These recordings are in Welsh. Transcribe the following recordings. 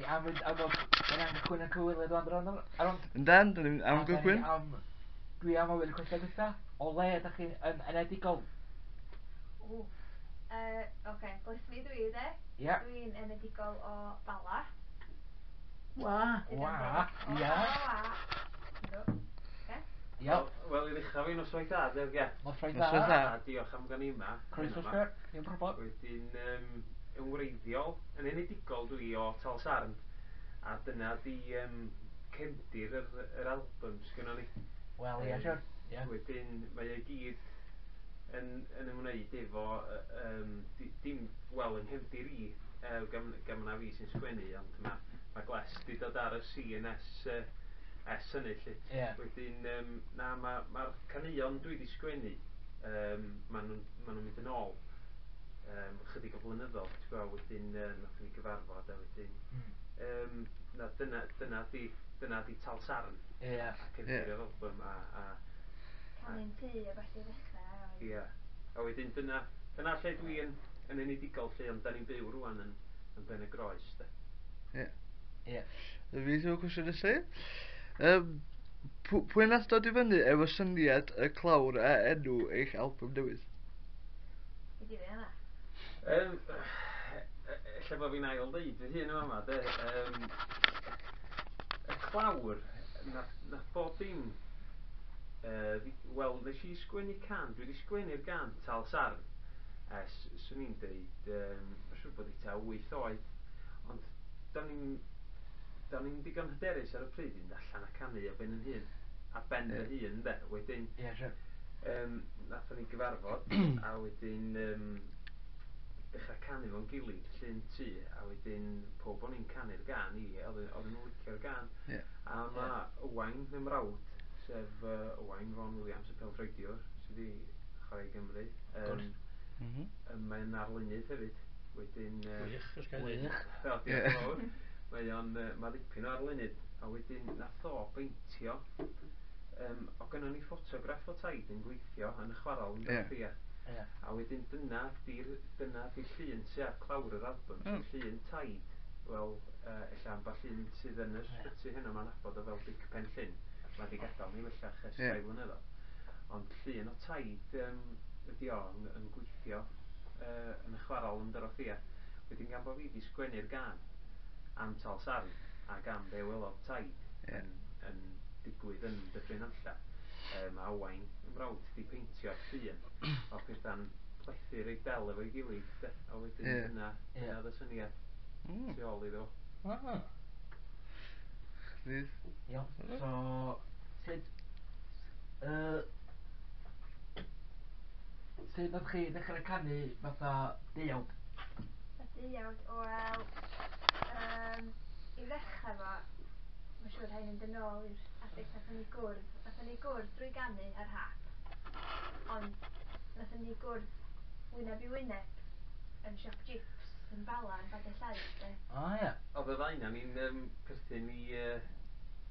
ni am fynd am ddod, da ni am gychwyn y cywilydd o'n dron ar ond. Yndan, da ni'n am A da ni gychwyn. am, dwi am ofyn y cwestiwn gynta, o le ydych chi yn enedigol? Ww. Oce, Glesni dwi de. Ia. Dwi'n enedigol o Bala. Wa! Wa! Ia! Wa! Yndw. Oce. Iawn. Wel, i'r uchaf fi, noswaith dda, de, ie. Noswaith dda. Noswaith dda. A diolch am gael ni yma. Croeso heno 'ma. sir, dim problem. Wedyn, yn wreiddiol, yn enedigol dwi o Talsarn, a dyna di cefndir yr album sgynnon ni. Wel, ie, siwr. Ie. Wedyn, mae o i gyd yn ymwneud efo, dim, wel, yng nghefndir i, gan na fi sy'n sgwennu, ond ma' Gles 'di dod ar y scene ers hynny 'lly. Ie. Wedyn, na, ma'r caneuon dwi 'di sgwennu, ma' nhw'n mynd yn ôl chydig o blynyddoedd, ti'n gwbod, wedyn nathon ni gyfarfod a wedyn, na, dyna 'di Talsarn. Ie. A cefndir yr album a Canu'n tŷ a ballu i ddechrau oedd. Ie. A wedyn dyna lle dwi yn enedigol lle, ond da ni'n byw rŵan yn Ben y Groes, de. Ie. Ie. Fi sy'n cwestiwn nesaf. Pwy nath dod i fyny efo syniad y clawr a enw eich album newydd? Be di fe yna? Ella bod fi'n ail ddeud fy hun yma, de. Y clawr, nath bob dim, wel, nes i sgwennu can, dwi wedi sgwennu'r gan Talsarn, ers, swn i'n deud, mae'n siŵr bod i tua 8 oed, ond do'n i'n digon hyderus ar y pryd i fynd allan a canu o ben yn hun, a ben fy hun, de. Wedyn, Ie, siŵr. Nathon ni gyfarfod, a wedyn dechrau canu fo'n gilydd, llun tŷ, a wedyn pob o'n i'n canu'r gan i, oedden nhw'n licio'r gan. Ie. A ma' Owain, fy mrawd, sef Owain Vaughan Williams, y pêl-droediwr, sydd wedi chwarae i Gymru. Gwrs. Mae'n arlunydd hefyd. Wedyn, Gwych, os gael ei Gwych. O, diolch yn fawr. Mae o'n, ma' ddipyn o arlunydd. A wedyn nath o beintio. O gynnon ni ffotograff o taid yn gweithio yn y chwarel yn Dorothea. Ie. A wedyn dyna di'r llun sy ar clawr yr album, sef llun taid. Wel, ella ambell un sydd yn yr ysbyty heno ma'n nabod o fel Dic Pen Llyn. Mae 'di gadael ni bellach ers rhai blynyddoedd. Ond llun o taid ydi o yn gweithio yn y chwarel yn Dorothea. Wedyn gan bo fi 'di sgwennu'r gan am Talsarn ac am be welodd taid yn digwydd yn Dyffryn Nantlle, mae Owain yn mrawd 'di peintio'r llun o pethau'n plethu reit del efo'i gilydd, de. A wedyn dyna oedd y syniad tu ôl iddo fo. Ah. Chdi? Iawn, so sut nath chi ddechrau canu fatha deuawd? Y deuawd, wel, i ddechrau fo, mae'n siŵr rhaid mynd yn ôl i'r adeg nathon ni gwrdd. Nathon ni gwrdd drwy ganu ar hap, ond nathon ni gwrdd wyneb i wyneb yn siop Jips yn Bala yn Baden Llaeth, de. O, ie. Oedd y ddau na ni'n perthyn i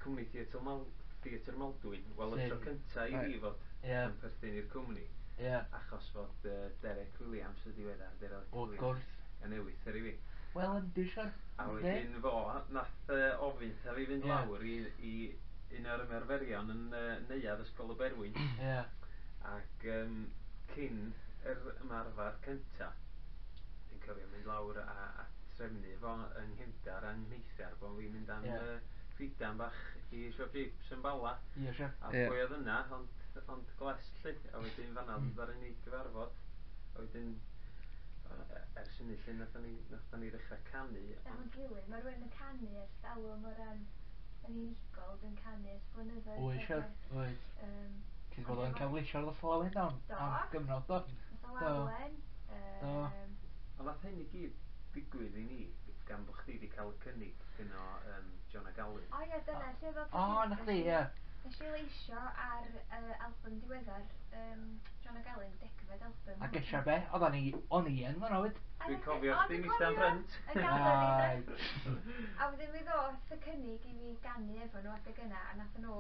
cwmni Theatr Maldwyn. Wel, y tro cynta i fi fod yn perthyn i'r cwmni. Ie. Achos fod Derek Williams y diweddar, Derek Wrth Williams, gwrs. yn ewythr i fi. Wel, yndi, siwr. A Yndi. wedyn fo, nath ofyn tha fi fynd lawr i un o'r ymarferion yn neuadd Ysgol y Berwyn. Ie. Ac cyn yr ymarfer cynta, dwi'n cofio mynd lawr a trefnu fo yng nghefndar a nghneithar bod fi'n mynd am ffridan bach i siop Jips yn Bala. Ie, siwr. A pwy oedd yna, ond Gles lly, a wedyn fan'na ddaru ni gyfarfod. A wedyn ers hynny lly nathon ni ddechrau canu. Efo'n gilydd, mae rhywun yn canu ers talwm o ran yn unigol, dwi'n canu ers blynyddoedd. Oes, siwr, oes. Ti'n gweld o'n cael leisio ar y lawen am gyfnod, do? Nath o lawen. Do. Ond nath hyn i gyd digwydd i ni gan bo chdi wedi cael y cynnig gyno John ag Alun. O ie, dyna lle ddoth y O, cynnig. na chdi, ie. Nes i leisio ar album diweddar John ag Alun, degfed album. A gesio be? Oeddan ni, o'n i yn fan'na 'fyd. Dwi'n cofio chdi'n eistedd yn ffrynt. Y galeri, de. A wedyn mi ddoth y cynnig i fi ganu efo nhw adeg yna, a nath nhw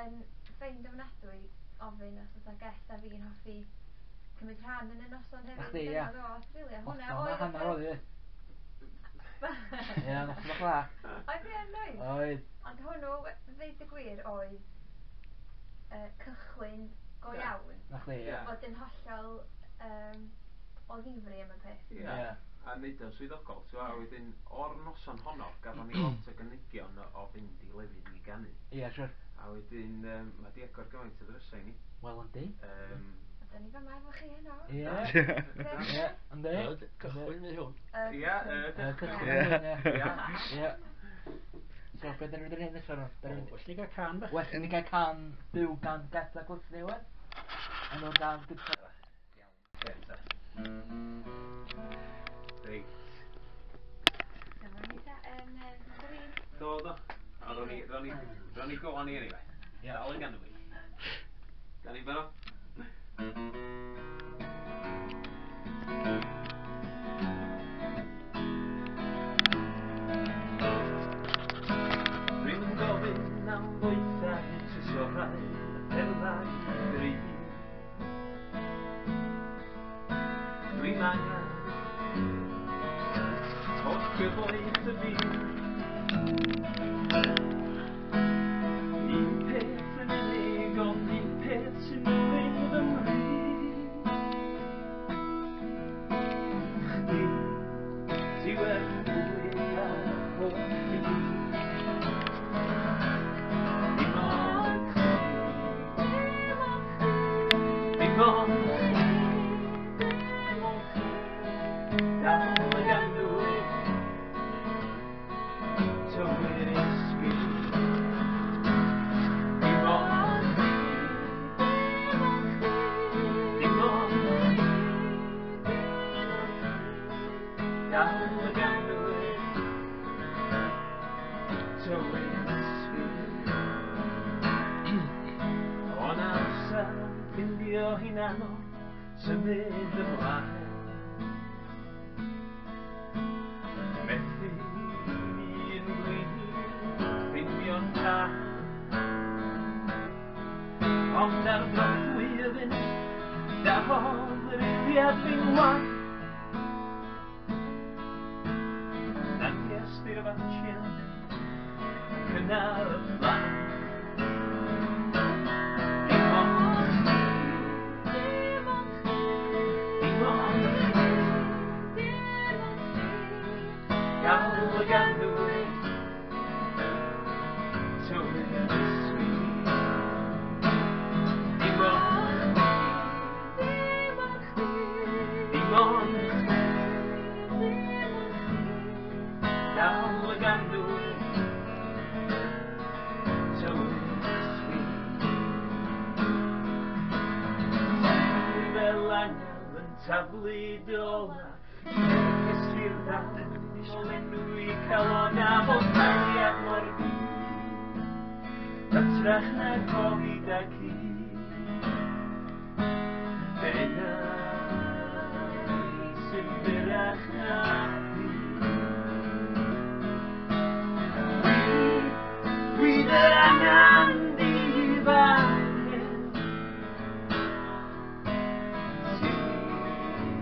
yn ffeind ofnadwy ofyn os oes guest a fi'n hoffi cymryd rhan yn y noson hefyd. Na chdi, ie. Dyna ddoth, rili, a hwnna Hollol, oedd hanner oedd hi. Ie, noson bach dda. Oedd ie, yn oedd. Oedd. Ond hwnnw, ddeud y gwir, oedd cychwyn go iawn. Na chdi, ie. Fod yn hollol o ddifri am y peth. Ie. A neud o'n swyddogol, ti'n gwbod, a wedyn o'r noson honno, gafon ni lot o gynigion o fynd i lefydd i ganu. Ie, siwr. A wedyn, mae di agor gymaint o ddrysau i ni. Wel, yndi. A da ni fama efo chi heno. Ie. Ie, yndi. Cychwyn fydd hwn. Ie, Y cychwyn, Ie. ie. Ie. So, be da ni'n mynd i wneud nesaf? Well ni gael can bach. Well ni gael can byw gan Geth a Glyffni, wan. Enw'r gan gyda. Iawn, oce, ta. Reit. Dyma ni ta, yn green. Do, do. A ro'n ni go on i anyway. Ie. Dal yn ganwy. Da ni'n barod? Dwi'm yn gofyn am boethau trysorau, perlau drud. Dwi'm angen holl gyfoeth y byd. Un peth yn unig, ond un peth sy'n newid fy mryd. Chdi, ti werth mwy na'r holl byd. Dim ond chdi, dim ond chdi, dim ond chdi, dal y ganwy, tywys fi. Dim ond chdi, dim ond chdi, dal y ganwy, tywys fi. O'n amser ffindio hi'n anodd symud ymlaen. Methu yn gwir ffeindio'n tad. Ond ar drothwy y funud, dafodd yr eiliad fi'n wan. Nanges di'r fancian, cynnal y fflan. Dim ond chdi, dim ond chdi, dal y ganwy, tywys fi. Dim ond chdi, dim ond chdi, dal y ganwy, tywys fi. Ti fel angel yn taflu dy ola, neges i'r ddal, o lenwi calon a bod cariad mor gryf, hytrach na gofid ac hud. Dyna sy'n fyrrach na chdi. Dwi dy angan di fan hyn, ti'n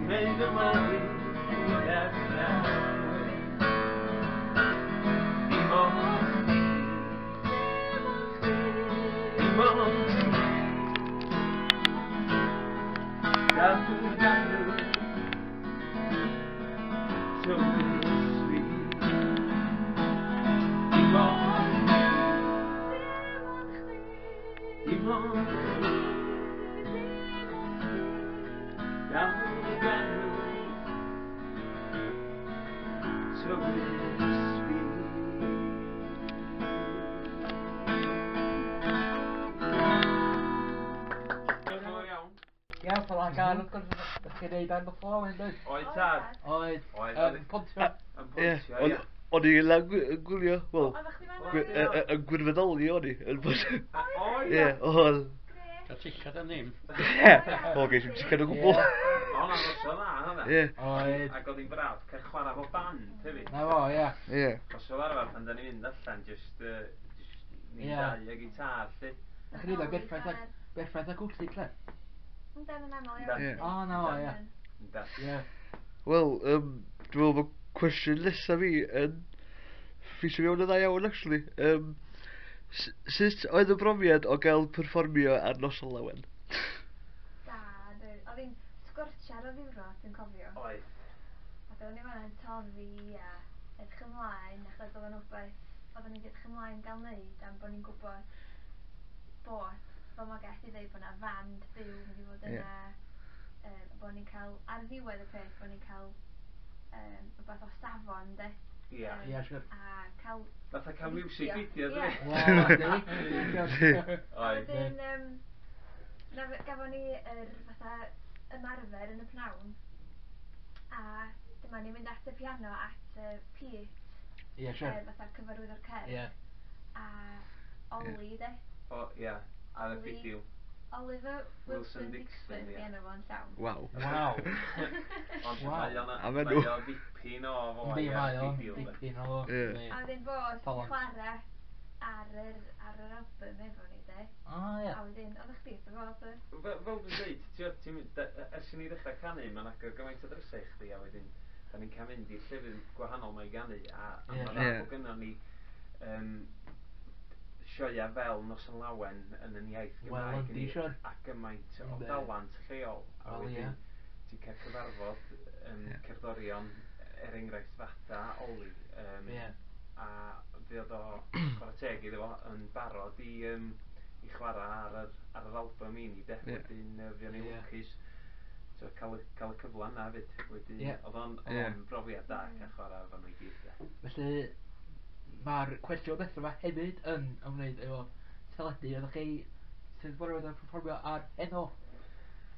gwneud y mywyd fwyach na gwyn. Dim ond chdi, dim ond chdi, dal y ganwy, tywys fi. Dim ond chdi, dim ond chdi, dal y ganwy, tywys fi. Diolch yn fawr iawn. Ie, so lan gan, wrth gwrs, ydych chi'n neud ar y flow, yn dweud? Oedd tad. Oedd. Oedd, Yn oedd. Pontio. Yn Ie, Pontio, o'n ie. o'n i'n lan gwylio, wel, Oeddech chdi fan'na? yn gwirfoddoli o'n i, yn bod. O, Ie, ie. oedd. Grêt. Cael ticad am ddim. Ie, o, ges i'm ticad o gwbl. O, na, noson dda, hwnna. Ie, Oedd. Ac oedd hi'n braf cael chwarae fo band hefyd. Na fo, ie. ie. Os fel arfer pan da ni'n mynd allan, just ni Ie. dau a gitar, lly. Na chdi dweud berffaith acoustic, lle. Yndan yn aml Yndan. iawn. Ie. O, na fo, ie. Yndan. Ie. Wel, dwi'n meddwl bod Cwestiwn nesaf fi yn ffitio fewn yn dda iawn, actually. Sut oedd y brofiad o gael perfformio ar Noson Lawen? Da, oedd hi'n sgortiar o ddiwrnod, dwi'n cofio. Oedd. Ac oedden ni fan'na yn toddi a edrych ymlaen, achos oedd o'n wbeth oedden ni'n edrych ymlaen gael wneud, am bod ni'n gwybod bod, fel mae Geth i ddeud, bod 'na fand byw yn mynd i fod yna, bod ni'n cael, ar ddiwedd y peth, bod ni'n cael rhywbeth o safon, de. Ie. Ie, siwr. A cael... Fatha cael music video, dwi? Wel, A wedyn, gafon ni yr fatha ymarfer yn y pnawn, a dyma ni'n mynd at y piano, at Pete. Ie, siwr. Fatha cyfarwyddwr cerdd. Ie. A Oli, de. O, ie, ar y fideo. Oliver Wilson Dixon, di enw fo'n llawn. Waw. Waw. Ond mae o ddipyn o foi ar y fideo. Dipyn o fo. A wedyn fo sy'n chwarae ar yr album efo ni, de. O, ie. A wedyn, oeddech chdi wrth dy fodd, oedd? Fel dwi'n dweud, ers i ni ddechrau canu, mae'n agor gymaint o drysau i chdi, a wedyn, da ni'n cael mynd i'r llefydd gwahanol mae i ganu, a mae'n dda bod gynnon ni sioea fel Noson Lawen yn yn iaith Gymraeg ni, a gymaint o dalant lleol, a wedyn ti'n cael cyfarfod cerddorion, er enghraifft fatha Oli, a fe oedd o, chwarae teg iddo fo, yn barod i chwarae ar yr album i ni, de, wedyn fe o'n i'n lwcus cael y cyfle yna hefyd, wedyn oedd o'n brofiad da cael chwarae efo nhw i gyd, de. Felly, mae'r cwestiwn nesaf yma hefyd yn ymwneud efo teledu. Oeddech chi sydd wedi yn perfformio ar Heno?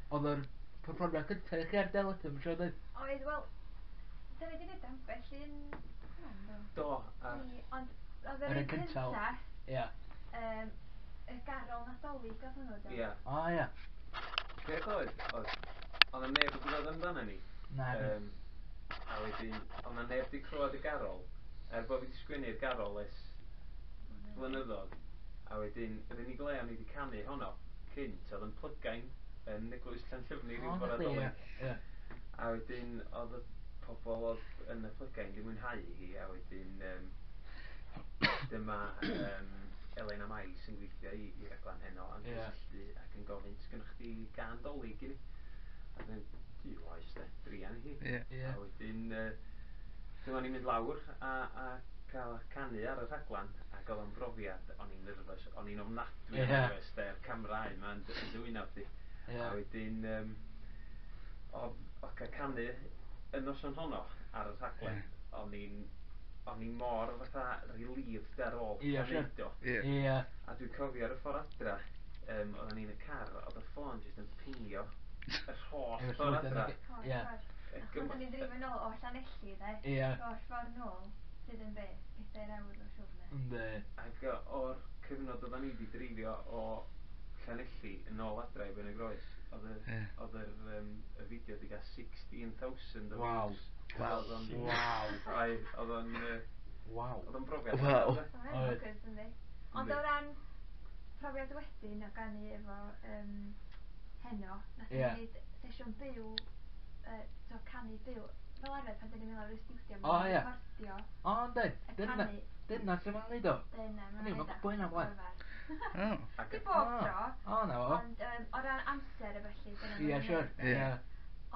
Oedd yr perfformiad cyntaf i chi ar deledu, mae'n siŵr dweud? Oedd, wel, da ni wedi gwneud ambell un... Do. Ond oedd yr un cyntaf, ie. Y garol Nadolig oedd hwnnw, do? Ie. O, ie. Peth oedd, oedd neb wedi dod amdano ni. Na. A wedyn, oedd na neb wedi clywed y garol, er bod fi wedi sgwennu'r garol ers blynyddoedd, a wedyn, yr unig le o'n i wedi canu honno cynt, oedd yn plygain yn Eglwys Llanllyfni ryw fore Dolig. A wedyn, oedd y pobl oedd yn y plygain wedi mwynhau hi, a wedyn dyma Elena Mai sy'n gweithio i raglen Heno yn cysylltu ac yn gofyn, sgynnoch chdi gân Dolig i ni? A wedyn, duw oes de, druan hi. A wedyn, dyma ni'n mynd lawr a cael canu ar y rhaglen, ac oedd o'n brofiad, o'n i'n nervous, o'n i'n ofnadwy o nervous, de'r camerâu yma yn dy wyneb di. A wedyn, oedd cael canu y noson honno ar y rhaglen, o'n i'n mor fatha relieved ar ôl neud o. A dwi'n cofio ar y ffordd adra, oedden ni'n y car, oedd y ffôn jyst yn pingio yr holl ffordd adra. Achos oedden ni'n dreifio nôl o Llanelli, de? Ie. O'r ffordd nôl, sydd yn beth, 4 awr o siwrne. Yndi. Ac o'r cyfnod oedden ni wedi dreifio o Llanelli yn ôl adra i Ben-y-groes, oedd y fideo wedi cael 16,000 o views. Waw. Waw. Oedd o'n... Waw. Oedd o'n brofiad. Waw. Oedd o'n yndi. Ond o ran profiad wedyn o ganu efo Heno, nath ni wneud sesiwn byw, so canu byw. Fel arfer pan dyn ni'n mynd lawr i'r stiwdio, mae'n recordio. O, yndi. Dyna lle mae'n neud o. Dyna, mae'n neud o. O'n i'n gwybod hynna blaen. Di bob tro. O, na fo. Ond o ran amser a felly, dyna Ie, siwr. Ie.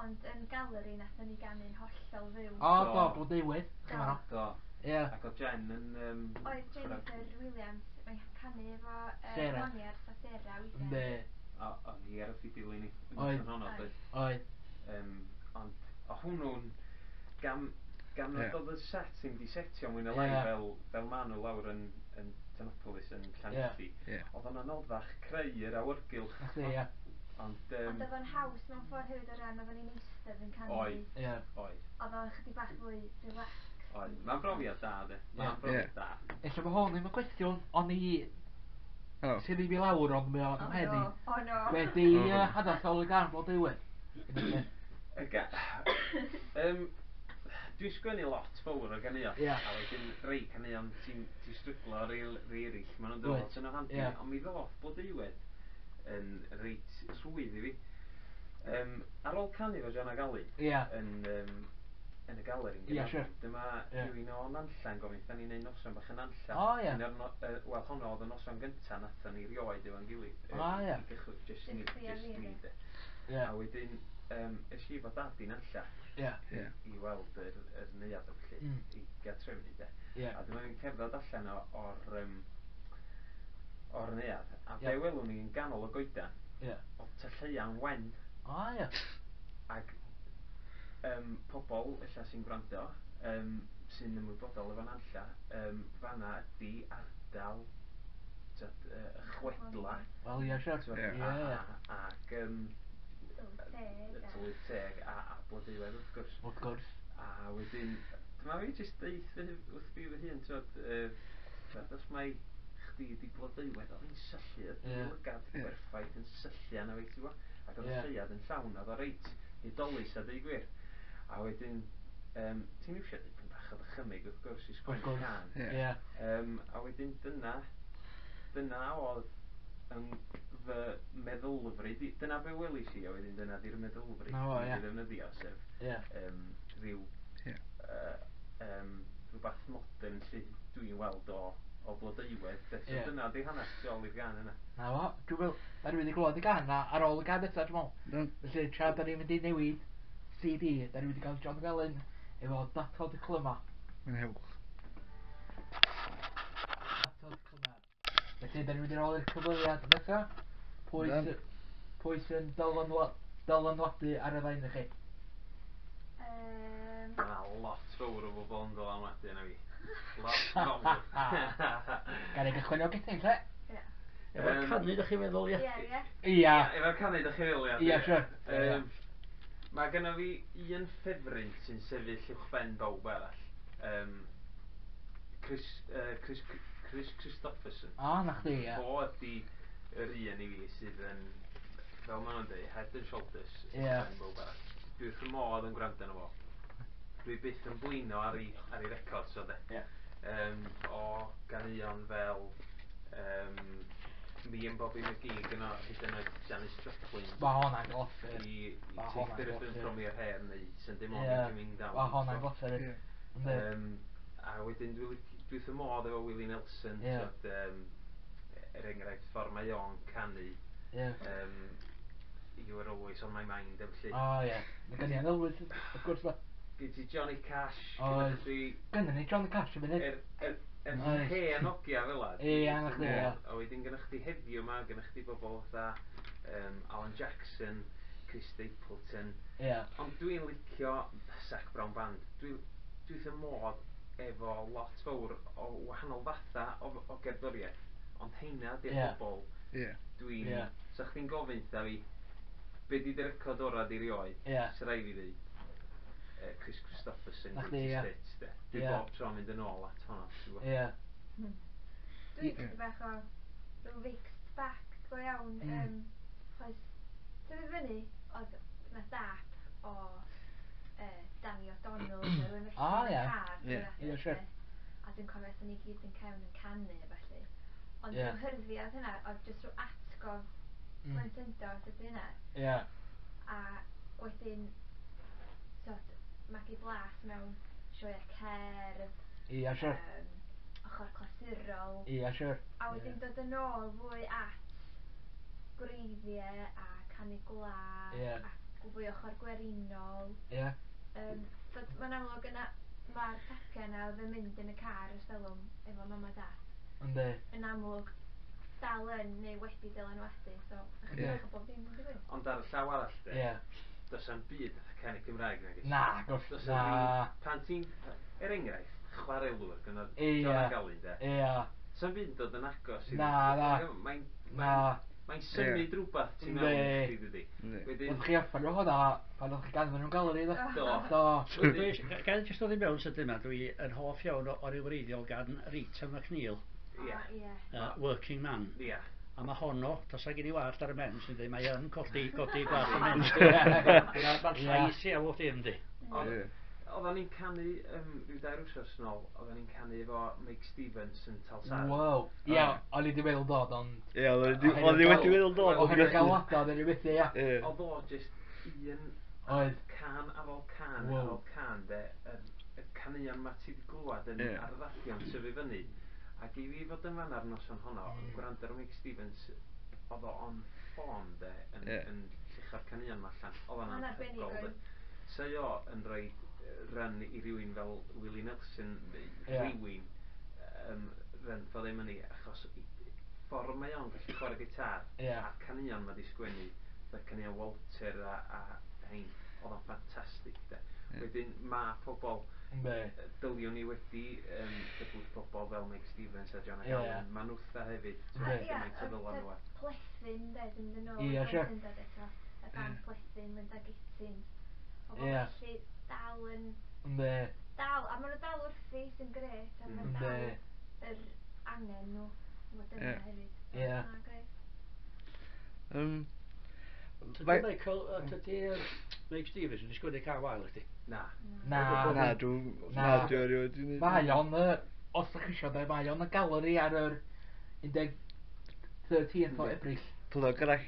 Ond yn galeri nathon ni ganu'n hollol fyw. O, do, Blodeuwedd. Do. Ie. Ac oedd Jen yn... Oedd Jennifer Williams, mae'n canu efo Moniars a Sarah weithiau. Yndi. O, oedd hi ar y ffidil i ni. Oedd. Oedd. Ond, o hwnnw'n... Gan nad oedd y set ddim wedi setio mwy na lai fel maen nhw lawr yn Tanopolis yn Llanelli. Oedd o'n anoddach creu yr awyrgylch. Ie. Ond oedd o'n haws mewn ffordd hefyd o ran oedden ni'n eistedd yn canu. Oedd. Oedd. Oedd o'n chydig bach fwy relaxed. Oedd. Mae'n brofiad da, de. Mae'n brofiad da. Ella bod hwn ddim yn cwestiwn, o'n i... Sydd ddim i lawr, ond mae o'n mhen i. O no. Wedi hanes ôl y gân Blodeuwedd. Dwi'n sgwennu lot fawr o ganeuon, a wedyn rei caneuon ti'n stryglo ar rei eraill, maen nhw'n dod lot yn o handi, ond mi ddoth Blodeuwedd yn reit rhwydd i fi. Ar ôl canu fo John ag Ali, yn yn y galeri yn Ie, Gaernarfon, siŵr. Dyma Ie. rhywun o Nantlla'n gofyn, da ni'n neud noson bach yn Nantlla. O, ie. Un o'r no- Wel, honno oedd y noson gynta nathon ni rioed efo'n gilydd. O, ie. I gychwyn, just ni, Jyst chdi a just fi, ni, de. de. Ie. A wedyn, es i efo dad i Nantlla Ie. Ie. i weld yr neuadd a felly, i gael trefnu, de. Ie. A dyma fi'n cerdded allan o'r neuadd, a Ie. be welwn ni yn ganol y goedan, Ie. oedd tylluan wen. O, ie. Ac pobl ella sy'n gwrando, sy'n ymwybodol efo Nantlla, fanna ydi ardal t'od, y chwedla. Wel, ie, siŵr. T'mod, Ie. Ie, ie. Ac Tylwyth teg y tylwyth teg a Blodeuwedd wrth gwrs. Wrth gwrs. A wedyn, dyma fi jyst deud wrth fi fy hun, t'mod, t'mod, os mai chdi 'di Blodeuwedd, oedd hi'n syllu, oedd Ie. lygad Ie. berffaith yn syllu arna fi, ti'n gwbod? Ac oedd y Ie. lleuad yn llawn, oedd o reit hudolus a deud gwir. A wedyn, ti'n iwsio dipyn bach o ddychymyg wrth gwrs i Wrth sgwennu gwrs. cân. Ie. Ie. A wedyn dyna oedd yn fy meddylfryd i. Dyna be welis i, a wedyn dyna di'r meddylfryd Na fo, dwi ie. wedi ddefnyddio, sef Ie. rhyw Ie. rhywbeth modern lle dwi'n weld o Blodeuwedd. De. So Ie. dyna di'r hanes tu ôl i'r gân yna. Na fo, dwi'n meddwl, da ni'n mynd i glywed y gân na ar ôl y gân nesaf, dwi'n meddwl. Yndyn. Felly, tra da ni'n mynd i newid CD, da ni'n mynd i gael John Felin efo Datod y Clyma. Mwynhewch. Datod Clyma. Felly, da ni'n mynd i ôl i'r cyfweliad nesaf. Pwy Yndyn. sy'n dylanwadu ar y ddain i chi? Mae 'na lot fawr o bobl yn dylanwadu arna fi. Lot fawr. Gan i gychwyn o Gethin, lle? Ie. Efo'r canu, ydych chi'n meddwl, ie? Ie, ie. Ia. Efo'r canu, ydych chi'n feddwl, ia? Ia, siŵr. Mae gynno fi un ffefryn sy'n sefyll uwchben bawb arall. Chris Christopherson. O, na chdi, ia. Fo ydi yr un i fi sydd yn, fel maen nhw'n dweud, head and shoulders Ie. uwchben bawb arall. Dwi wrth fy modd yn gwrando arno fo. Dwi byth yn blino ar ei records o de. Ie. O ganeuon fel Me and Bobby McGee gyno hyd yn oed Janis Joplin. Mae hwnna'n glosur. I Ma' Take hwnna'n the Ribbon glosur. From Your Hair neu Sunday Morning Ie. Coming Down. Mae hwnna'n glosur. Ie. Yndi. A wedyn dwi wrth fy modd efo Willie Nelson, Ie. t'wod, er enghraifft ffordd mae o'n canu Ie. You Were Always On My Mind a felly. O, ie. Mae gen i Elwyd, wrth gwrs, ma. Gyd ti Johnny Cash, gyda Oes. chdi Gynnon ni Johnny Cash yn munud. yr Oes. hen ogia fel 'a. Ie, na chdi, ie. A wedyn gynna chdi heddiw 'ma, gynna chdi bobl fatha Alan Jackson, Chris Stapleton. Ie. Ond dwi'n licio Zac Brown Band. Dwi wrth fy modd efo lot fawr o wahanol fatha o gerddoriaeth. Ond heina di'r Ie. bobl Ie. dwi'n... Ie. Sa chdi'n gofyn wrtha fi, be di dy record ora di rioed? Ie. Sa rai fi ddeud, Chris Christopherson, Na chdi, Greatest ie. Hits, de. Dwi Ie. bob tro'n mynd yn ôl at hwnna. ti'n gwbod. Ie. Dwi'n chydig bach o rhyw fixed back go iawn. Chos tyfu fyny, oedd na dap o Danny O'Donnell neu rhywun felly O, yn y ie. car Ie. drwy'r adeg, Ie, siŵr. de. A dwi'n cofio aethon ni gyd yn cefn yn canu a ballu. Ond Ie. rhyw hyrddiad hynna, oedd jyst rhyw atgof plentyndod ydy hynna. Ie. A wedyn, t'od, magu blas mewn sioeau cerdd, Ie, siŵr. ochr clasurol. Ie, siŵr. A wedyn dod yn ôl fwy at gwreiddiau a canu gwlad Ie. a fwy ochr gwerinol. Ie. T'od, mae'n amlwg yna, mae'r tapiau yna oedd yn mynd yn y car ers talwm efo mam a dad. Yndi. Yn amlwg dal yn neu wedi dylanwadu, so ychydig Ie. bach o bob dim yn digwydd. Ond ar y llaw arall, de, Ie. does na'm byd fatha canu Cymraeg nag oes? Na, gwrs, Does na. 'na ddim, pan ti'n, er enghraifft, chwarelwr gynna Ie. John ag Alun, de. Ie. Sa'm byd yn dod yn agos i Na, na. Mae'n Na. mae'n symud rhywbeth tu mewn Yndi. i chdi, dydi. Yndi. Wedyn, Oedd chi orffen o hwnna pan oedd chi ganfod nhw'n galeri, do? Do. Do. Gael jyst dod i mewn sydyn yma, dwi yn hoff iawn o'r wreiddiol gan Rita McNeil, Ie. O, ie. Working Man. Ie. A mae honno, dos ag i wallt ar y men, sy'n dweud, mae yn codi, codi gwallt y men. Ie. Mae'r llais i a dim, di. Ond Ie. oeddan ni'n canu rhyw dair wsos yn ôl, oeddan ni'n canu efo Mike Stevens yn Talsarn. Wow. Ie, Ie. o'n i wedi meddwl dod, ond... Ie, oedd i wedi meddwl dod. Oherwydd galwadau, oedd i methu, ia. Ie. Oedd o just un Oedd. can ar ôl can Wow. ar ôl can, de. caneuon ma ti 'di glwad yn ar y radio'n tyfu fyny. Ac i fi fod yn fan'na'r noson honno, yn gwrando ar Meic Stevens, oedd o on form de, yn, yn lluchio'r caneuon ma allan. Oedd o'n anhygoel de. Sa o yn rhoi run i rywun fel Willie Nelson neu rywun run for their money, achos ffordd mae o'n gallu chwarae gitar a'r caneuon ma 'di sgwennu, fatha caneuon Walter a rhein, oedd o'n ffantastig de. Wedyn ma' pobl, dyliwn ni wedi dybwyd pobl fel Meic Stevens a John ac Alun, ma' nhwtha hefyd, ti'n gwbod, gymaint o ddylanwad. Plethyn de, dwi'n mynd yn ôl i'r plentyndod eto, y band Plethyn, Linda Gittins, pobl felly dal yn... Dal, a maen nhw dal wrthi sy'n grêt, a maen dal yr angen nhw, fod yna hefyd. Grêt. Tydi Michael, tydi Meic Stevens wedi sgwennu cân wael i chdi? Na. Na. Na, dwi'n... Na, dwi erioed wedi neud. Mae o'n, os ydych chi eisiau, mae o'n y galeri ar yr 13th o Ebrill. Plug arall.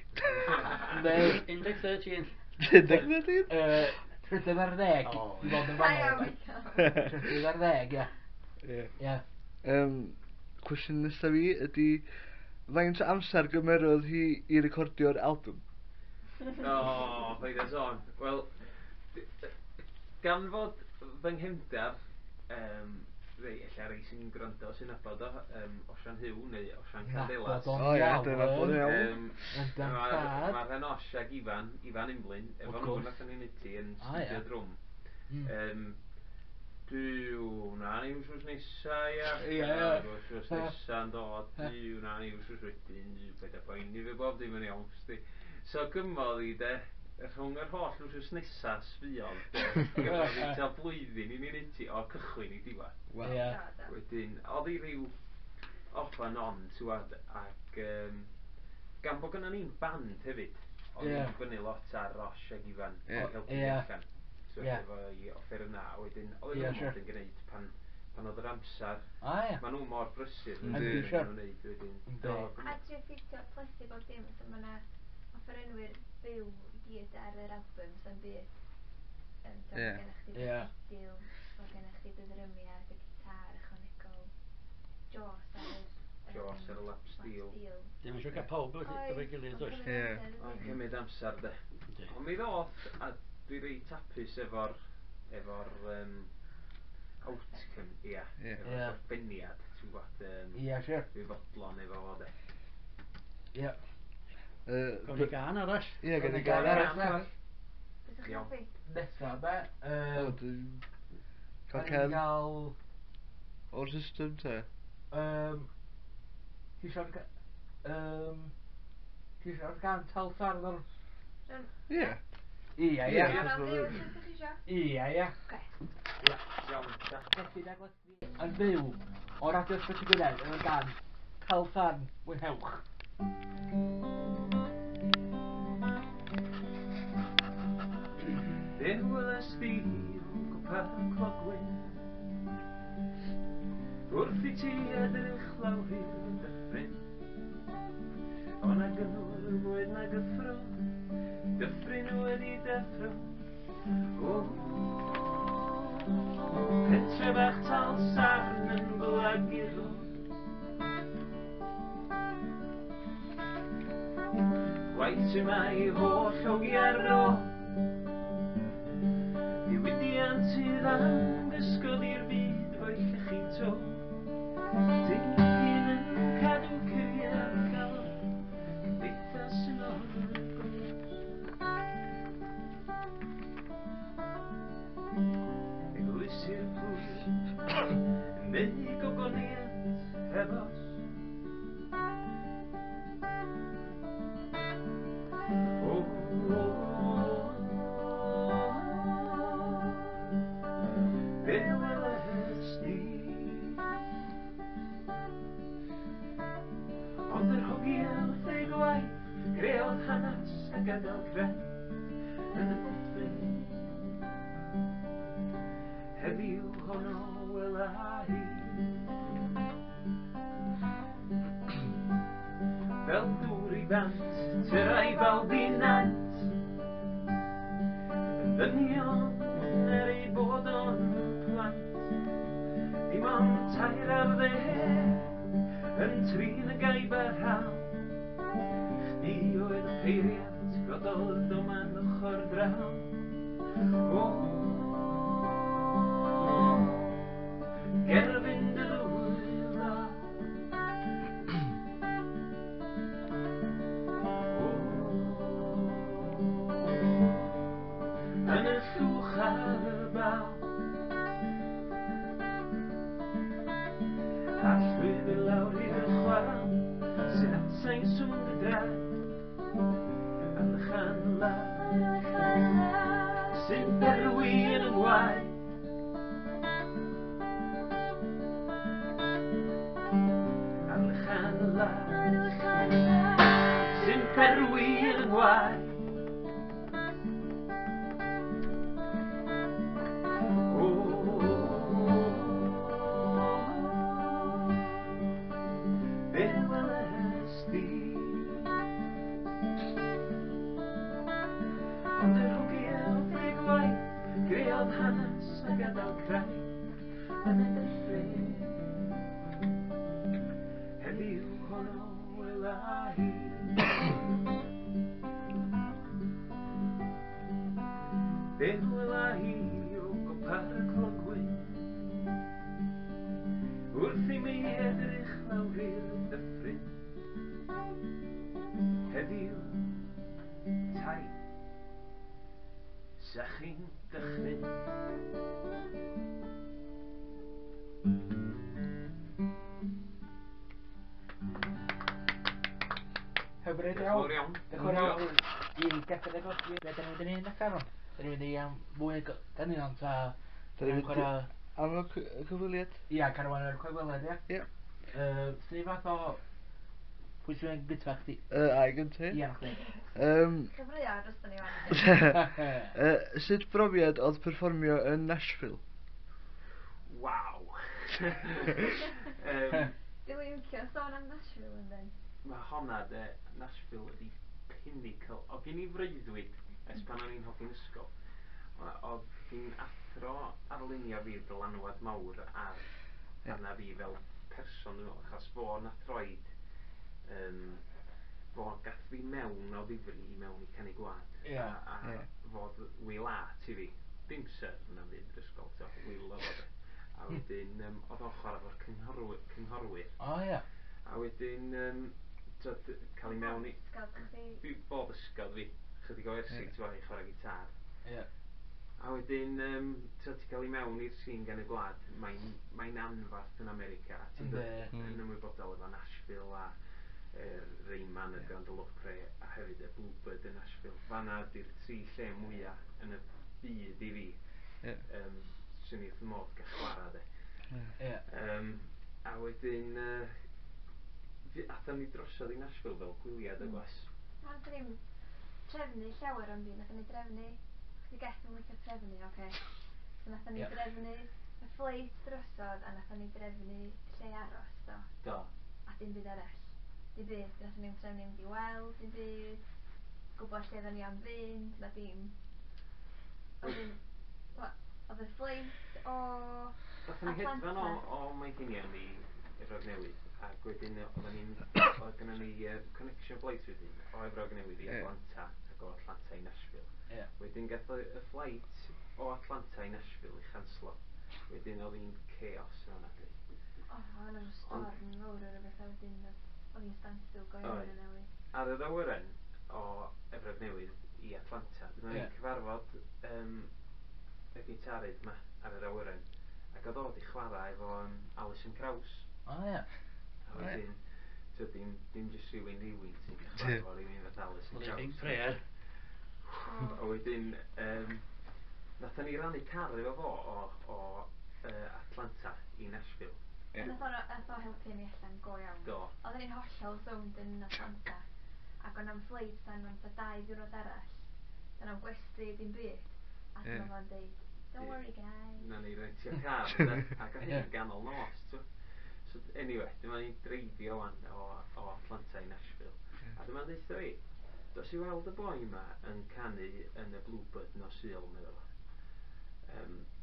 13th. 13th? Trydydd ar ddeg i fod yn fanno. Trydydd ar ddeg, ie. Ie. Cwestiwn nesaf fi ydy, faint o amser gymerodd hi i recordio'r album? O, paid â sôn. Wel, gan fod fy nghefndar, rei, ella rei sy'n gwrando sy'n nabod o, Osian Huw neu Osian Candelas. Nabod o'n O ie, iawn. dwi'n nabod o'n iawn. Yndan tad. Mae'r hen Osh ag Ifan, Ifan Emlyn, efo Wrth nhw gwrs. nathon ni neud ti yn O, ie. Studio Drwm. Duw, na ni wsos nesa, ia. Ie. Wsos nesa'n dod, duw, na ni wsos wedyn, duw, paid â poeni fe bob dim yn iawn, sdi. So gymodd i de, rhwng yr holl wsos nesa sfiodd, de, gymodd i tua blwyddyn i ni neud ti o cychwyn i diwedd. Wow. Ie. Wedyn, oedd hi ryw off and on, ti'n gwbod, ac gan bod gynnon ni'n band hefyd, o'n i'n dibynnu lot ar Rosh ag Ifan i helpu fi allan. So efo i offerynnau, a wedyn oedd nhw'n mod yn gwneud pan oedd yr amser, ma' nhw mor brysur yn Yndi. nhw'n wneud wedyn. Yndi. A trio ffitio plethu bob dim, so ma' 'na offerynwyr byw i gyd ar yr album, so'n byd. So ma' gennych chdi dy ffidil, ma' gennych chdi dy ddrymiau, dy gitar ychwanegol, Jos ar yr... Jos ar y lap steel. Dim eisiau cael pawb efo'i gilydd, does? Ie. Mae'n cymryd amser, de. Ond mi ddoth, a dwi reit hapus efo'r outcome, ia. Efo'r gorffeniad, ti'n gwybod. Ie, siwr. Dwi fodlon efo fo, de. Ie. Gawn ni gân arall. Ie, gawn ni gân arall. Beth ydych chi'n hoffi? Nesa, be? O, dwi'n... Cael cen Gael... o'r system, te? Ti eisiau'r... Ti eisiau'r gân Tal Sarn o'r... Ie. Ie, ie. Ie. Ie, ie. Oce. Iawn, ta. Felly, nag yn fyw o Radio Ysbyty Gwynedd yn y gân Tal Sarn, mwynhewch. Fe weles di o gwpan clogwyn wrth i ti edrych lawr i'r dyffryn, o na gynnwr fwyd na gyffro, dyffryn wedi deffro. O, pentre bach Tal Sarn yn blaguro. Gwaith y mae holl hogia'r ro, diwydiant sydd am gysgod i'r byd fo'i llechi to. Dicyn yn cadw curiad galon, cymdeithas yn o'r Eglwysi'r plwyf, neu gogoniant heb os. O, o, be weles di? Ond yr hogia wrth ei gwaith, greodd hanas a gadael crefft yn y dyffryn. Heddiw honno wela i. Fel dŵr i bant, tyrau fel dinant, yn ddynion er ei bod o'n plant. ar dde yn trin y gaib ar haw. Chdi oedd y peiriant gododd doman ochr draw. O, gerfyn dy ddwylo. O, yn y llwch ar y baw. A llwybr lawr i'r chwaral sy'n atsain sŵn dy draed. A lychan lawr sy'n berwi yn y ngwaed. A lychan lawr sy'n berwi yn y ngwaed. O, be weles di? Ond yr hogia wrth ei gwaith greodd hanes a gadael craig yn y dyffryn. Heddiw honno wela hi. Be wela hi o gopa'r clogwyn wrth i mi edrych lawr i'r dyffryn. Heddiw, tai, sa chi'n dychryn. Hyfryd Diolch yn iawn. fawr iawn. Diolch yn fawr iawn i Gethin a Rhodri. Be da ni'n mynd i neud nesaf rwan? Da ni'n mynd i am fwy o ganeuon ta... Da ni'n mynd i- chwarae... Am y cyfweliad? Ia, Carwan yr Cyfweliad, ia? Ie. Sut fath o... Pwy sy'n mynd gyntaf chdi? Ai gynta, ie? Ia, chdi. Cyfleuo dros ni wan. Sut brofiad oedd perfformio yn Nashville? Waw. Dwi'n licio sôn am Nashville yn dyn. Mae honna de, Nashville ydi pinnacle. Oedd gen i freuddwyd ers pan o'n i'n hogyn ysgol. Oedd hi'n athro arlunio fi dylanwad mawr ar arna fi fel person, dwi'n meddwl, achos fo nath roid fo gath fi mewn o ddifri i mewn i canu gwlad. Ie. A fod Will Art i fi. Dim syr na fyd yr ysgol, ti'n Will oedd o de. A wedyn oedd o'n chwarae efo'r cynghorwyr. O, ia. A wedyn t'od, cael ei mewn i... Ysgol chdi. Fi bob ysgol fi, chydig o wersi, ti'n gwbod, i chwarae gitar. Ie. A wedyn, t'od, ti'n cael ei mewn i'r sîn gan y gwlad, mae'n anfarth yn America. A ti'n dod yn ymwybodol efo Nashville a Rayman, y Grand Ole Opry, a hefyd y Bluebird yn Nashville. Fan'na di'r tri lle mwya yn y byd i fi. Swn i wrth fy modd gael chwarae, de. Ie. A wedyn, athon ni drosodd i Nashville fel gwyliad y gwas. Na, nathon ni'm trefnu llawer o'n byd, nathon ni drefnu, chdi Gethin yn licio trefnu, oce. So nathon ni drefnu y ffleit drosodd a nathon ni drefnu lle aros, do. Do. A dim byd arall. Dim byd, nathon ni'm trefnu mynd i weld, dim byd, gwybod lle oedden ni am fynd, na dim. Oedd y ffleit o Nathon ni hedfan Atlanta. o Manceinion i Efrog Newydd, ac wedyn oedden ni'n oedd gynnon ni connection flight wedyn o Efrog Newydd i Atlanta ac o Atlanta i Nashville. Ie. Wedyn gath y flight o Atlanta i Nashville i chanslo. Wedyn oedd hi'n chaos yn hwnna. O, oedd yna storm fawr ar y beth a wedyn oedd hi'n standstill go iawn Oedd. yn newydd. Ar yr awyren o Efrog Newydd i Atlanta, dyma ni'n cyfarfod y gitarydd ma ar yr awyren, ac oedd o 'di chwarae efo Alison Krauss. O, ie. A wedyn, t'od, dim jyst rhywun sy'n cael chwarae efo rhywun fatha Alison Krauss. Living prayer. A wedyn, nathon ni rannu car efo fo o Atlanta i Nashville. Ie. Nath o helpu ni allan go iawn. Do. Oedden ni'n hollol sownd yn Atlanta. Ac o'n am ffleit tan am 2 diwrnod arall. O'n am gwesty, dim byd. A dyma fo'n deud, don't worry guys. Na ni rentio car, de, ac oedd hyn yn ganol nos, t'wo. So anyway, dyma ni'n dreifio wan o Atlanta i Nashville. A dyma'n deutha fi, dos i weld y boi ma yn canu yn y Bluebird nos Sul, meddwl fo.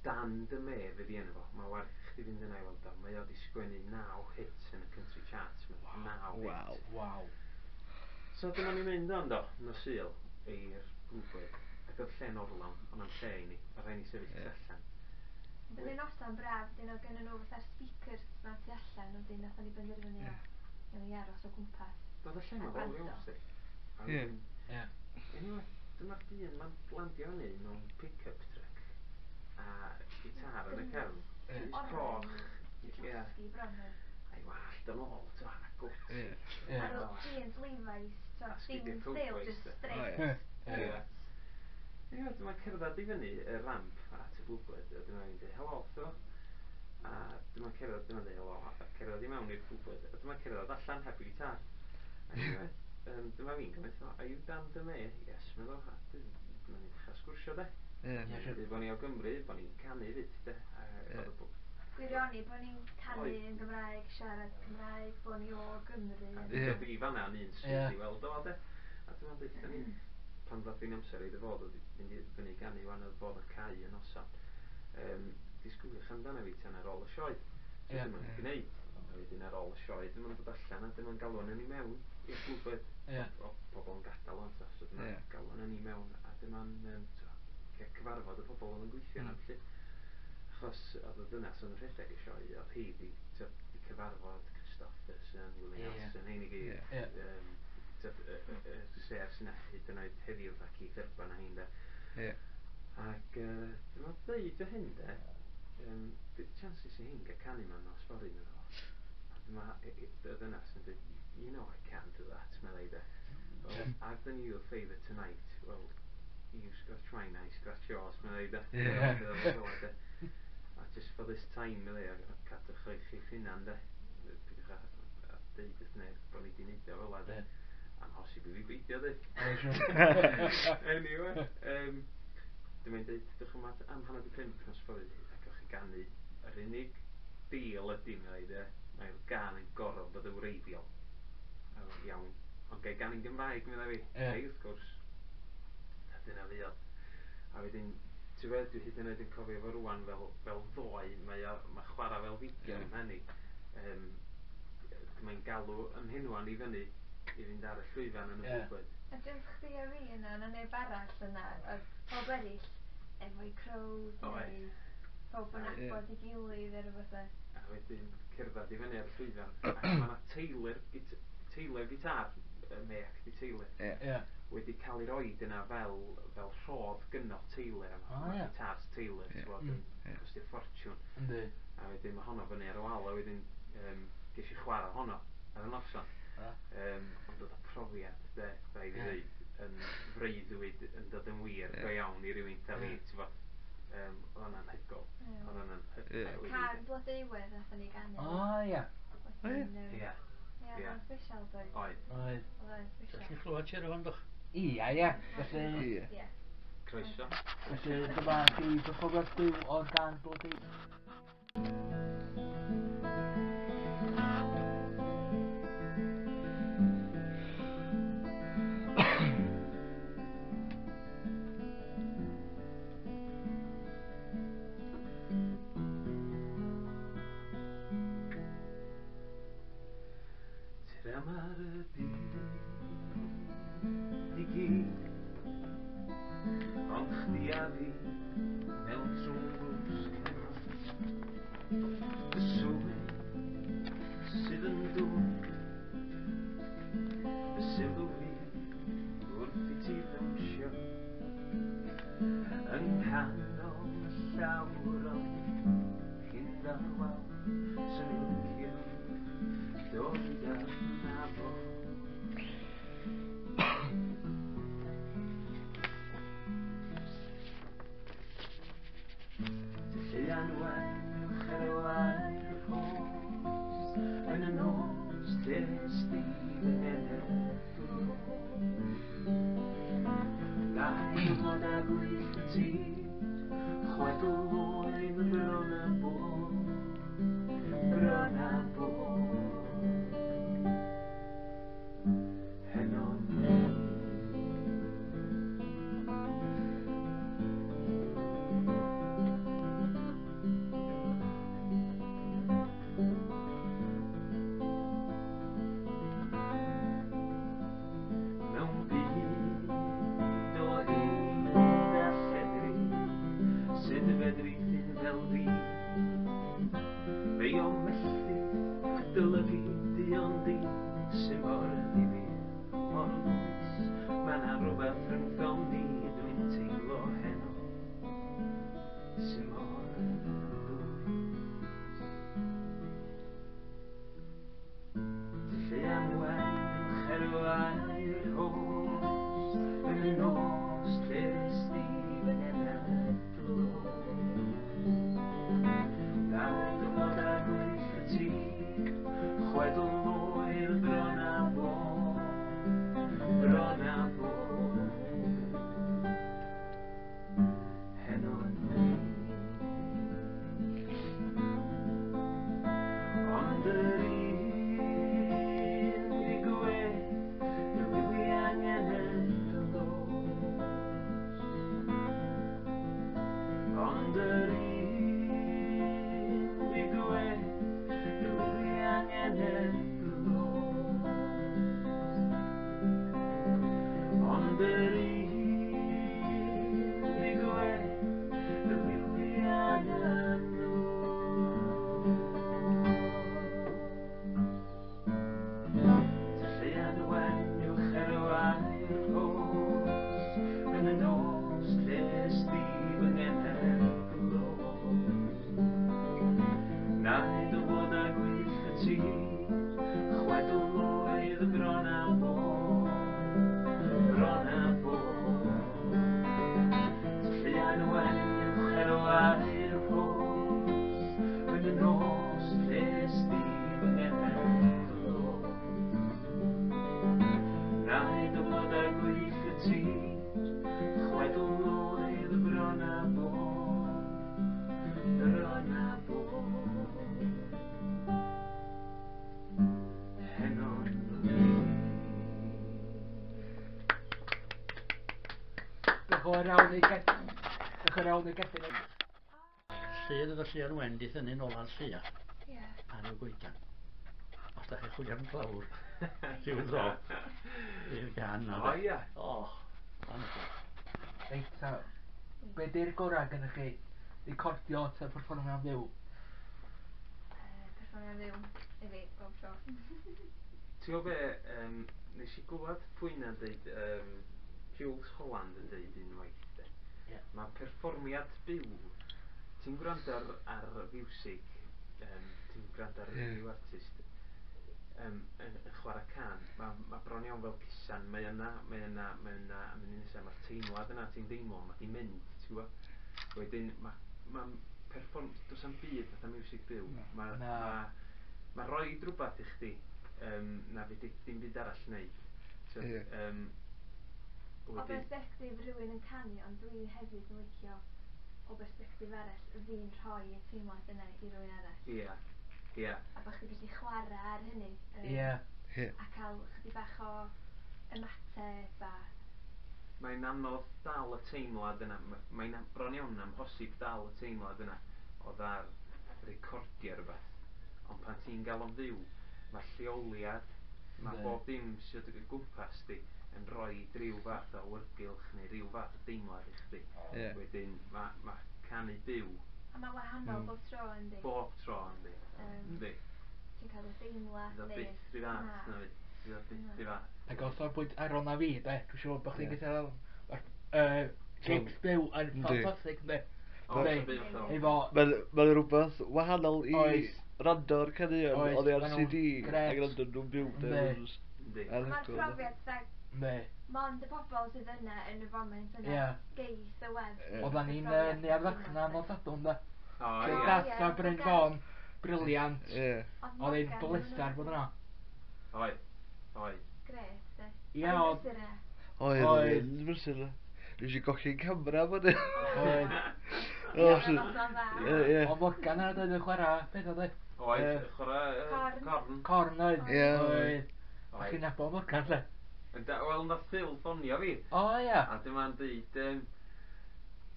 Dan De May fydd i enw fo. Mae werth i chdi fynd yna i weld o. Mae o 'di sgwennu 9 hits yn y country charts. 9 hits. Waw. So dyma ni'n mynd o'n do, nos Sul, i'r Bluebird. Ac oedd lle'n orlawn, ond am lle i ni. A rhaid ni sefyll tu allan. Oedd yn noson braf, dyn oedd gennyn nhw fatha'r speakers ma tu allan, wedyn nathon ni benderfynu o, gawn ni aros o gwmpas. Doedd y lle 'ma A fawr iawn, gwrando. sti. A wedyn- Anyway, dyma'r dyn ma'n landio fyny mewn pick-up truck a gitar yn y cefn, crys coch, Oren, ie, llosgi bron oedd. a'i wallt yn ôl, t'o, a goatee. Ar ôl jeans Levi's, t'o, A sgidiau dim still, cowboys, just de. straight. Ie. Anyway, dyma'n cerdded i fyny y ramp at y Bluebird, a dyma'n mynd helo, t'o. A dyma'n cerdded, dyma'n dweud helo, a cerdded i mewn i'r Bluebird, a dyma'n cerdded allan heb i gitar. Anyway, dyma fi'n gofyn, are you Dan De May? Yes, meddwl, a dyma ni'n dechrau sgwrsio, de. Dweud bo' ni o Gymru, bo' ni'n canu 'fyd, de. A oedd y Gwirioni bo' ni'n canu Oedd. yn Gymraeg, siarad Cymraeg, bo' ni o Gymru. A dod i fan'na yn un syth i weld o, de. A dyma'n deutha ni, pan ddath hi'n amser iddo fo ddod i fynd i fyny i ganu wan oedd fod yn cau y noson. Disgwyliwch amdano fi tan ar ôl y sioe. So dyma'n gwneud. A wedyn ar ôl y sioe, dyma'n dod allan a dyma'n galw arnon ni mewn i'r Bluebird. O, pobl yn gadael o'n so dyma'n galw arnon ni mewn a dyma'n cyfarfod y pobl oedd yn gweithio yna, felly. Achos oedd y ddynas oedd yn rhedeg y sioe, oedd hi di, t'o, di cyfarfod Kristofferson, Willie Nelson, hein i gyd. T'o, y sêr sy'n hyd yn oed heddiw, fatha Keith Urban a hein, de. Ac dyma ddeud o hyn, de, be 'di chances i hyn gael canu mewn nos fory, meddwl fo. A dyma y ddynas yn dweud, you know I can't do that, meddai, de. Well, I've done you a favour tonight. Well, you scratch mine, I scratch yours, meddai, de. Meddai fo fel 'a, de. A just for this time, meddai, a cadwch eich eich hunan, de. Peidiwch â deud wrth neb bo' ni 'di neud o fel 'a, de. Amhosib i fi beidio, de. Anyway, dyma'n deud, dewch yma am 4:30 nos fory a gewch chi ganu. Yr unig deal ydi, meddai, de, mae'r gân yn gorfod bod yn wreiddiol. A fel, iawn. Ond gai ganu'n Gymraeg, meddai fi. Ei, wrth gwrs. A dyna fuodd. A wedyn, ti'n gwbod, dwi hyd yn oed yn cofio fo rŵan fel ddoe, mae o, mae chwarae fel fideo yn mhen i. Mae'n galw ym mhenwan i fyny i fynd ar y llwyfan yn y Bluebird. A jyst chdi a fi yna, na neb arall yna, oedd pawb eraill efo'i crowd neu pawb yn nabod ei gilydd neu rywbeth. A wedyn cerdded i fyny ar y llwyfan, ac mae 'na Taylor, Taylor gitar, Mec di Taylor, wedi cael ei roid yna fel rhodd gynno Taylor, a ma' gitars Taylor, ti'n gwbod, yn costio ffortiwn. A wedyn mae honno fyny ar y wal, a wedyn ges i chwarae honno ar y noson. Ond oedd y profiad, de, rhaid i ddweud, yn freuddwyd yn dod yn wir go iawn i rywun ta fi, ti'n gwbod. Oedd hwnna'n anhygoel. Oedd hwnna'n anhygoel. Cân Blodeuwedd nathon ni ganu. O, ie. Wedyn, Ie. Ie, oedd o'n special, doedd? Oedd. Oedd. Oedd o'n special. Felly clywed ti rwan, dwch? Ia, ie. Felly... Ie. Croeso. Felly dyma chi perfformiad byw o'r gân Blodeuwedd. Trem ar y byd i gyd, ond chdi a fi mewn trwm gwsg heno. Y sŵn sydd yn dwyn fy sylw i wrth i ti ddawnsio yng nghanol y llawr ond cyn daw'r wal, swn i'n licio dod i adnabod. Tylluan wen uwch yr wair rhos, yn y nos des di fy enedl. Dau flod a gwyllt y tir, chwedl oedd bron a bod, bron a bod. Heno. Sy'n mor ddwys. Tylluan wen uwch erwau'r rhos, yn y nos lle ddest di fy ngeneth dlos. Naid o flodau gwyllt y tir, chwedl oedd bron a bod, bron a bod. Heno'n wir. Ond yr unig wedd yw i angen dlos. Ond yr unig wedd yw i angen dlos. Ond yr unig wedd yw i angen dlos. Tylluan wen uwch erwau'r rhos, yn y nos lle ddest di fy ngeneth glos. Naid o flodau gwyllt y tir, chwedl oedd bron a bod, bron a bod. Tylluan wen uwch erwau'r rhos, yn y nos lle ddest di fy ngeneth glos. Naid o flodau gwyllt y tir, chwedl oedd bron a bod, bron a bod. Heno'n wir. Diolch yn fawr iawn i Gethin. Diolch yn fawr iawn i Gethin. Llun oedd y Llian Wen di thynnu'n ôl ar llia Ie. ar y goedan. Os da chi'n chwilio am glawr, rhyw dro, i'r gan na. O, de. ia. O, anhygoel. Reit, ta, be di'r gorau gennych chi? Recordio ta perfformio am fyw? Perfformio'n fyw i fi, bob tro. Ti'n gwybod be, nes i glwad pwy na'n deud, Jules Holland yn deud unwaith, de. Ie. Mae perfformiad byw, ti'n gwrando ar fiwsig, ti'n gwrando ar Ie. unrhyw artist yn chwarae cân, mae bron iawn fel cusan, mae yna, mae yna, mae yna, a mynd nesaf, mae'r teimlad yna ti'n deimlo, mae di mynd, ti'n gwybod? Wedyn, mae perfform, does 'am byd fatha miwsig byw. Na. Mae Na. ma roid rhywbeth i chdi na fedri dim byd arall wneud. So, Ie. O wedyn, bersbectif rhywun yn canu, ond dwi hefyd yn licio o bersbectif arall, fi'n rhoi y teimlad yna i rywun arall. Ie, ie. A bod chdi'n gallu chwarae ar hynny. Ie. Ie. A cael chydig bach o ymateb a... Mae'n anodd dal y teimlad yna. Mae'n bron iawn amhosib dal y teimlad yna o ddar recordio rhywbeth. Ond pan ti'n gael o'n fyw, mae lleoliad, mae Yndi. bob dim sydd o gwmpas di yn rhoi rhyw fath o awyrgylch neu rhyw fath o deimlad i chdi. Ie. Wedyn mae ma canu byw A mae wahanol bob tro, yndi? bob tro yndi. Yndi. Ti'n cael y deimlad Fydd o neu... byth rhy fath Na. na fi. Fydd o byth Na. rhy fath. Ac os o'r pwynt Aron a fi, de, dwi'n siŵr bod chdi'n Ie. gallu cael gigs byw yn Yndi. ffantastig, yndi? O, Yndi. sy'n bydd o. Efo, Mae'n rhywbeth wahanol i Oes. rando ar caneuon Oes, oddi ar ma' nhw'n CD a grêt. gwrando nhw'n byw. de, Yndi. ma'n jyst Yndi. Mae'r anhygoel, de. profiad, fatha, yndi. mond y pobl sydd yna yn y foment yna. Ie. Geith y wedd. Ie. Oeddan ni'n Neuadd Fachna nos Sadwrn, de. O, O, ie. Gas ie, a Bryn Gas. Fôn, briliant. Ie. Oedd hi'n bleser bod yna. Oedd. Oedd. Gret, de. Ie, Oedd hi'n oedd- brysur yna. Oedd, Oedd. oedd yn brysur yna. Nes i golli'n camera fan hyn. Oedd. O, Oedd so- o'n noson dda. Ie, ie. Oedd Morgan ar y chwarae, beth oedd e? Oedd, Ie. chwarae Corn. corn. Corn oedd. Ie. Oedd. A Oedd. chi'n nabod Morgan, lle? Wel, nath Phil ffonio fi. O, ie. A dyma'n deud,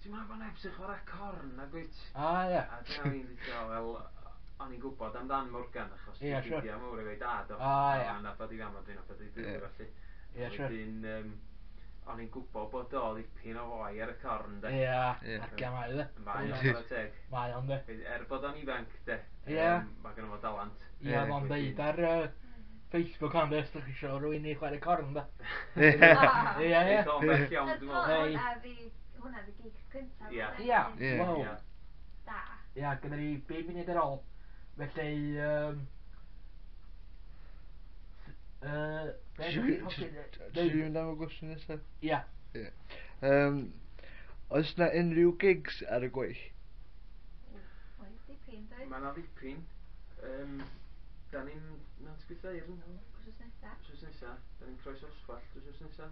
ti'n meddwl bod neb sy'n chwarae corn, nag wyt? O, ie. A dyma fi'n deud, o, wel, o'n i'n gwybod amdan Morgan, achos Ie, dwi'n siŵr. ffrindiau mawr efo'i dad o. O, ie. A nabod i fam a dwi'n nabod i Ie. deulu, felly. Ie, siŵr. Wedyn, o'n i'n gwybod bod o ddipyn o foi ar y corn, de. Ie, Ie. argia mae de. Mae o'n chwarae teg. Mae o'n de. Er bod o'n ifanc, de. Ie. Mae gynno fo dalent. Ie, Ie. oedd o'n deud ar Facebook ond os ydych chi isio rhywun i chwarae corn, de. Ie. Ie, ie. Eith o'n bell iawn, Oedd dwi'n meddwl. Hei. Hwnna fi, hwnna fi gig cyntaf. Ie. Ie, Ie. wow. Ie. Ia, gyda ni 5 munud ar ôl. Felly, be ydych chi'n hoffi Ti'n mynd am y gwestiwn nesaf? Ia. Ie. Oes na unrhyw gigs ar y gweill? Oes dipyn, does? Mae yna ddipyn. Da ni'n Nant Gwrtheyrn. Wsos nesa. Wsos nesa. Da ni'n Croes Oswallt wsos nesa.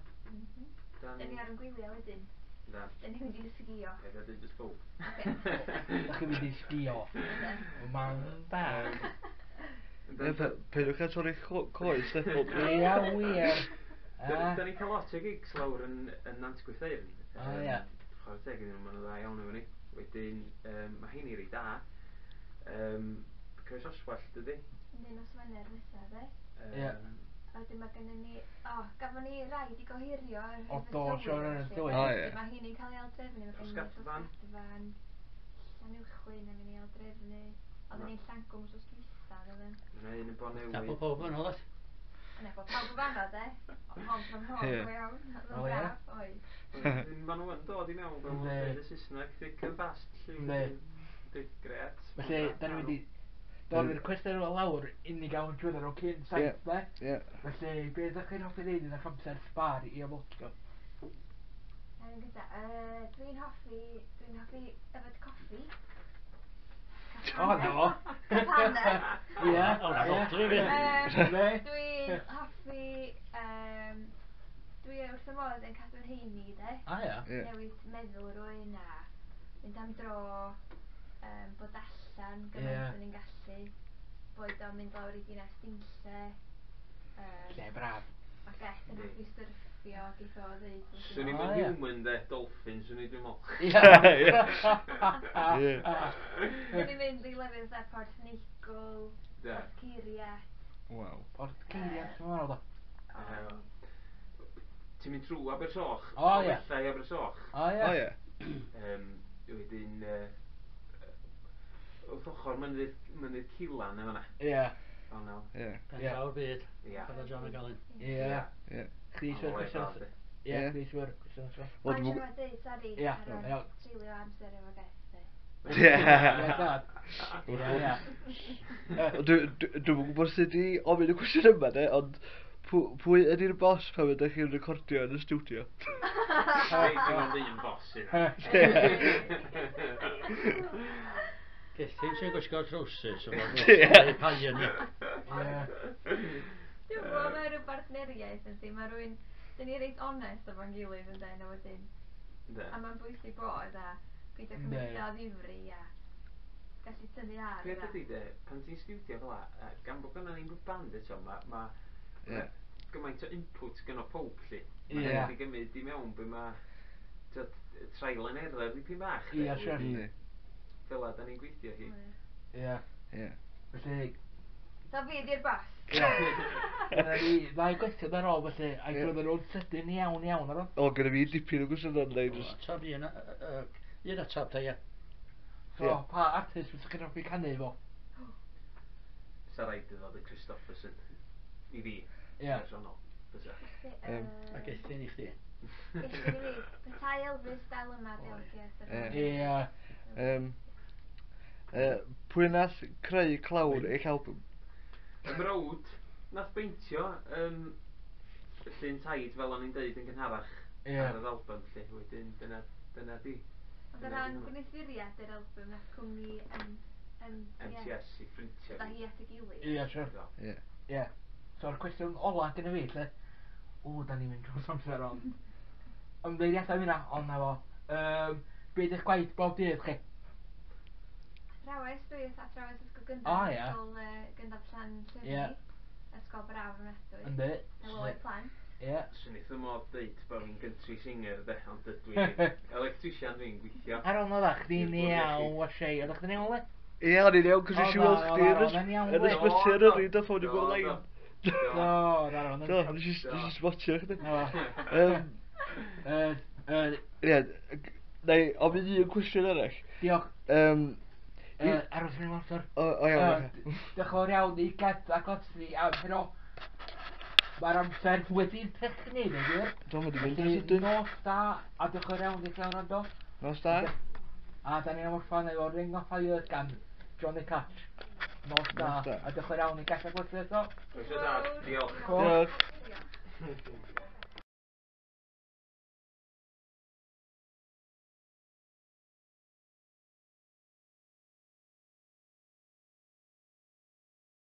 Da ni ar yn gwyliau wedyn. Da. Da ni'n mynd i sgio. Paid â deud wrth bawb. Da chi'n mynd i sgio. Mae'n da. Ie, peidiwch â torri coes, de. Ia, wir. Da ni'n cael lot o gigs lawr yn Nant Gwrtheyrn. O, ia. Chwarae teg iddyn nhw, maen nhw'n dda iawn efo ni. Wedyn, mae heini reit da. Croes Oswallt, dydy? Yndi, nos Wener nesa, de. Ie. A wedyn mae gennym ni... O, gafon ni rai di gohirio oherwydd O, y do, tywydd, siŵr, yn y felly. tywydd. O, ie. Mae hynny'n cael ei aildrefnu. Mae gennym ni Rhosgadfan. Rhosgadfan, Llanuwchllyn yn mynd i aildrefnu. Oedden ni'n Llangwm wsos dwytha, oedden. Mae yna un yn Bonewydd. Na, bod pob yn oed. Yna, bod pawb yn fanno, de. Home from home, Ie. go iawn. Oedd O, o'n ie. braf, oedd. Wedyn maen nhw yn dod i mewn fel maen nhw'n Yndi. deud y Saesneg, thick and fast. Lly, Yndi. Yndi, grêt. Felly, da ni'n mynd i dorri'r cwestiwn yma lawr unig iawn drwyddo nhw cyn 7, de. Ie. Felly, be ydych chi'n hoffi wneud yn eich amser sbar i ymolchio? Na, fi'n gynta. Dwi'n hoffi yfed coffi. O, no! Cael paned. Ie. O, na, fodrwy fi. Yndi. Dwi'n hoffi, dwi wrth y modd yn cadw'n heini, de. A, ia. Ie. Newid meddwl rwy'n a mynd am dro, bod allan gymaint Ie. o'n i'n gallu. Boed o'n mynd lawr i dinas Dinlle. Lle braf. Mae Geth yn hoffi syrffio, geith o ddeud. wedyn. Swn i'm O, yn ie. human de, dolphin, swn i dwi'n meddwl. Ia. Ie. Swn i'n mynd i lefydd fatha Porth Neigwl, De. Porth Ceiriat. Waw. Porth Ceiriat, ti'n meddwl, do? Ti'n mynd trwy Abersoch? O, ie. Bellau i Abersoch. O, ie. O, ie. Wedyn, wrth ochr mynydd Cilan yn fan'na. Ie. O, no. Ie. Pen Ie. draw'r byd. Ie. Fatha John ag Alun. Ie. Ie. Chdi eisiau'r O, cwestiwn? ie. Ie, Ie. chdi eisiau'r cwestiwn nesaf? Wel, Wel, dwi'm dwi'n dweud, sori, Ie, ar ôl iawn. treulio amser efo Geth, de. Ie. Ie, dad. Ie, ie. Dwi'm yn gwybod sut i ofyn y cwestiwn yma, de, ond pwy ydy'r boss pan ydych chi'n recordio yn y stiwdio? Reit, dim ond un boss yna. Gethin sy'n gwisgo'r trowsus, so Ie. mae'n pioneer. Ie. Dwi'n gwybod, mae rhyw bartneriaeth yn di, mae rhywun, dyn ni reit onest efo'n gilydd yn den, a wedyn, Ynde. a mae'n bwysig bod, a peidio Yndi. cymryd o ddifri, a gallu tynnu ar. Peth ydi de, pan ti'n stiwdio fel 'a, gan bod gynnon ni'm band eto, ma' ma' Ie. gymaint o input gynno powb lly. Mae Ie. rhaid i gymryd i mewn be ma' t'od, trial and error dipyn bach. de, Ie, siŵr. wedyn Yndi. Fel 'a da ni'n gweithio hi. Ie. Ie. Felly, So fi ydi'r boss. Ie. Dyna ni ddau gwestiwn ar ôl, felly, a Ie. gwrdd nhw'n sydyn iawn iawn ar ôl. O, gyda fi dipyn o gwestiynau yna. O, Atab un, un atab da, ie. So, Ie. pa artist fysa chi'n hoffi canu efo? Sa raid iddo fod y Christopherson. I fi. Ie. Personol. Fysa. A Gethin i chdi. Gethin i fi. Petai Elvis dal yma, diolch Geth. Ie. Ie. Pwy nath creu clawr eich album? Y mrawd nath beintio llun taid fel o'n i'n deud yn gynharach Ie. ar yr album lly. Wedyn dyna di. Ond o ran gwneuthuriad yr album nath cwmni MTS i ffrintiau Dod â hi at y gilydd. Ie, siŵr. Do. Ie. Ie. So'r cwestiwn ola gyda fi, lle. O, da ni'n mynd dros amser ond. Ymddeiriadau hynna, ond na fo. Be ydych gwaith bob dydd chi? Athrawes, dwi athrawes ysgol O, gynradd, ie. ysgol gynradd Llanllyfni. Ie. Ysgol braf ofnadwy. Yndi. Helo i'r plant. Ie. Swn i wrth fy modd deud bod fi'n country singer de, ond dydw i ddim. Electrician dwi'n gweithio. Ar ôl na chdi'n I'r bwrdd iawn, iechyd. wa sei. Oeddech chdi'n iawn, le? Ie, o'n i'n iawn, cos O, nes i na, weld o, chdi na, yn oedd e'n iawn, yn we. ysbyty Do, ar yr un dath o'n i'n do, gweld do. lein. Do, na, na, Do, nes i spotio chdi. Na fo. Ie, na i ofyn un cwestiwn arall. Diolch. Aros yn amser. O, iawn, ocê. Diolch yn fawr iawn i Geth ac Otri am heno. Mae'r amser wedi'n trechnu, dweud gwir. Do, mae 'di mynd yn Felly, sydyn. nos da, a diolch yn fawr iawn i chi am wrando. Nos da. A A da ni'n orffan efo Ring of Fire gan Johnny Cash. Nos da. Nos da. A diolch yn iawn i Gall a Gwerthu eto. Croeso dad, diolch. Cool. Diolch. Diolch.